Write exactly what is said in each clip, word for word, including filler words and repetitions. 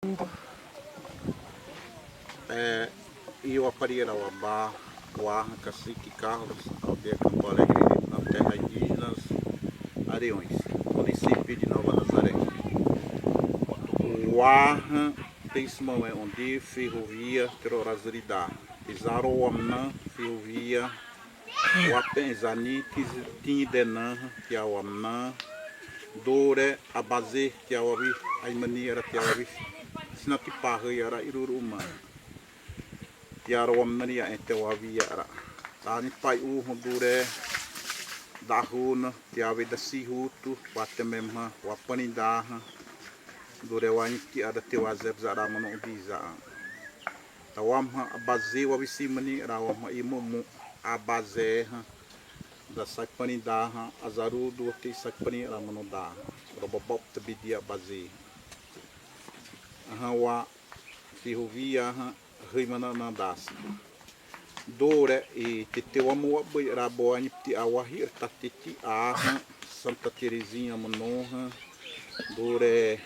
É, ĩwapari za'ra wa'aba, wa hã Cacique Carlos, aldeia Campo Alegre, na terra indígenas Areões, município de Nova Nazaré. Wa hã te isima wẽ õ di ferrovia te ro'razuri da. Te za ro wamna ferrovia, wa pẽ za ni ti, ti dena hã, ti'a wamna. Duré abaze ti'a wawi, aimani za'ra ti'a wawi. Sina tipa hâi za'ra iruru ma. Ti'a ro wamna ni ãté wawi za'ra. Tane pai u hã duré dahuna, ti'a we da sihutu, wa te me ma, wa pani da hã. Duré wa ni ti'a da te wa zeb za'ra mono di za. Tawamhã abaze wa wisi mani ra wamhã imomo abaze hã. Da sai pani da hã, azarudu te sai pani ra mono da hã. Robabop tabidi abaze. Ahã wa ferrovia hã, hâimana na dasi. Duré i te te wamo wa bâi ra bo ani pti awahi ta te ti'a hã, Santa Terezinha mono hã. Duré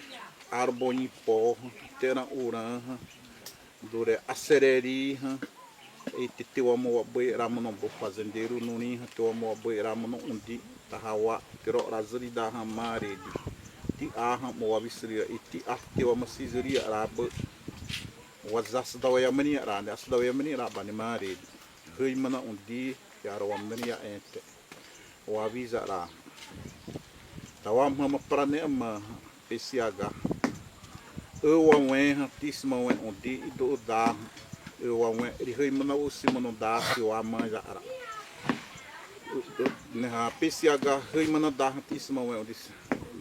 Arbonipó hã, Terã Urã hã. Duré Asereri hã, e te te wamo wa bâi ra mono bâ fazendeiro norĩ hã, te wamo wa bâi ra mono õ di, tahawa, te ro'razuri da hã marĩ di. Ti'a hã mo wa wisuri ra, e ti'a te wama sizuri ra bâ. Wa za sadawa yamani ra, ne sadawa yamani ra bâ ni marĩ di. Hâimana õ di, ti'a ro wamna ni ãté. Wa wiza ra. Tawamhã ma parane ma pesi aga. Õ wa wẽ hã, te isima wẽ õ di ido da hã. Õ wa wẽ, ri hâimana u simono da si wa ma za ra. Õ, õ, ne hã, pesi aga hâimana da hã, te isima wẽ õ di si.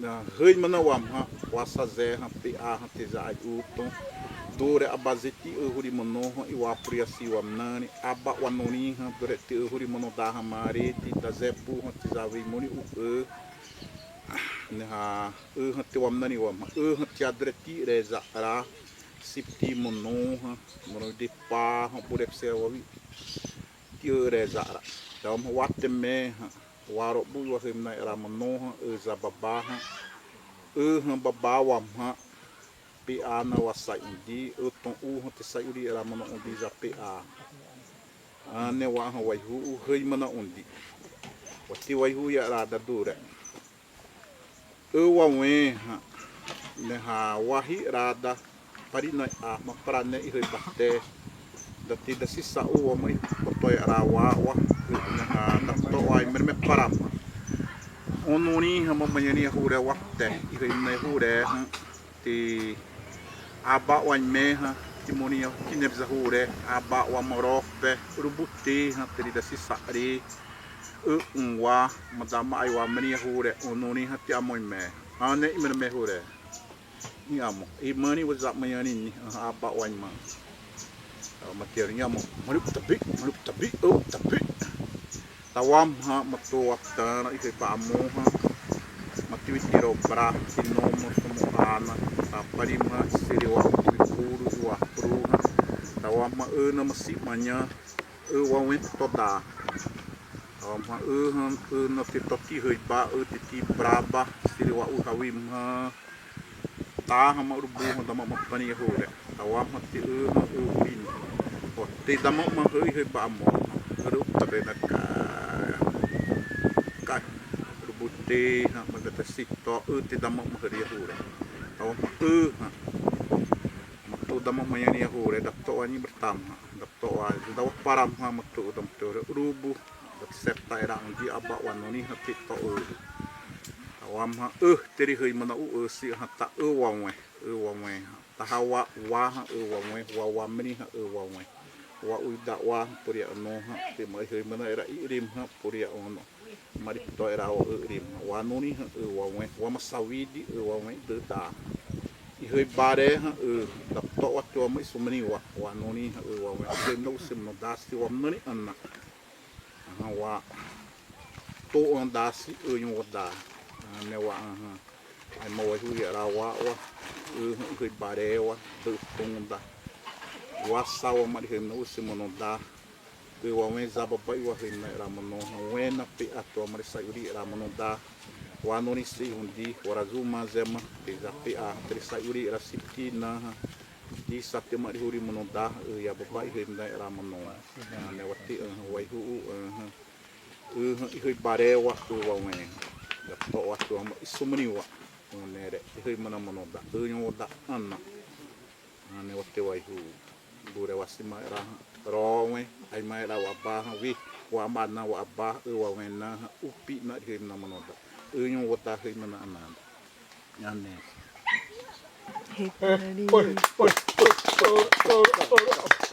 Na hâimana wamhã, wa sazé hã, pi'a hã, te za ai uto. Duré abaze te õ huri mono hã, i wa puri asi wamna ni, aba wa norĩ hã, duré te õ huri mono da hã marĩ di, da zé pu hã, te za wei mori u õ. Ne hã, õ hã te wamna ni wamhã, õ hã te adré te ré za ra, sipti mono hã, mono de pa hã, pure pse wa wi. Te õ ré za ra. Tawamhã wa te me hã, wa ro bu wa hâimana ra mono hã, õ za baba hã. Õ hã baba wamhã, pi'a na wa sai õ di, õ tô u hã te sai uri ra mono õ di za pi'a. Ãne wa hã waihu'u hâimana õ di. Wa te waihu'u ya ra da duré. Õ wa wẽ hã, ne hã wahi ra da, pari na a ma parane ihâiba te. Da te da sisa'u wa ma ipoto ya ra wa, wa, ne hã da tô wa i mreme para ma. Õ norĩ hã ma manhã ni huré wa te, ihâimana huré hã. Te aba wa me hã, te moni hã, te neb za huré, aba wa ma rope, rubute hã, te ri da sisa'ri, õ õ wa, ma da ma ai wa mani huré, õ norĩ hã te amo me. Ãne imreme huré. Ni amo. I mani wa za ma yani ni, aba wa ma. Ã, ma te ri amo. Mani tabi, mani tabi, õ tabi. Tawamhã ma tô wa tãrã ihâiba amo hã. Ma tiwi tiro pra, tino mo sumo ana. Taparima siri wa tiwi puru wa pru hã. Tawamhã õ na ma si manhã. Õ wa wẽ tô da. Tawamhã õ hã, õ na te tô te hâiba, õ te te braba. Siri wa u hawi ma. Taha ma urubu hã da ma ma pani huré. Tawamhã te õ hã õ huri ni. Õ te da ma ma hâi hâiba amo hã. Ru tabe na ka. Ka. Urubu te hã ma da ta si tô õ te da ma ma hâi huré. Tawamhã õ hã. Ma tô da ma ma yani huré da tô wa ni bertam hã. Da tô wa da wa param hã ma tô da ma tô urubu. Da te septa era õ di aba wa norĩ hã te tô õ. Tawamhã õ te ri hâimana u õ si hã ta õ wa wẽ, õ wa wẽ hã. Tahawa wa hã õ wa wẽ, wa wa mri hã õ wa wẽ. Wa u da wa puri ano hã, te ma hâimana era i rim hã puri ano. Mari to era wa õ rim hã. Wa norĩ hã õ wa wẽ, wa ma sawidi õ wa wẽ dada. Ihâiba ré hã õ, da tô wa te wa ma isumri wa, wa norĩ hã õ wa wẽ. Ihâimana u simono da si wa mri ana. Ãhã wa. Tô õ da si õ ĩwõ da. Ãne wa ãhã. Aima waihu'u za'ra wa wa. Õ hã ihâiba ré wa. Tô õ da. Wa sa wa mari hâimana u simono da. Õ wa wẽ za baba i wa hâimana za'ra mono hã. Wẽ na pi'a tô wa mari sa'uri za'ra mono da. Wa norĩ si hã di, warazu ma zama, te za te a, te ré sa'uri za'ra siptete na hã. Di sa te 'madâ'â huri mono da, õ, iababa ihâimana za'ra mono. Ãne wa te, õ, waihu'u, õ, õ, ihâibaré wa, õ, wa wẽ. Dato wa tô ma isumriwa. Õ, ne ré, ihâimana mono da, õ, õ, da ãna. Ãne wa te waihu'u. Duré wasima za'ra hã. Ro wẽ, aima za'ra wa'aba hã, wi, wa'aba na wa'aba, õ, wa wẽ na hã, upi na ihâimana mono da. Õ, õ, wa da ihâimana ãna da. Ãne. Hã, oi, oi, oi, oi, oi, oi.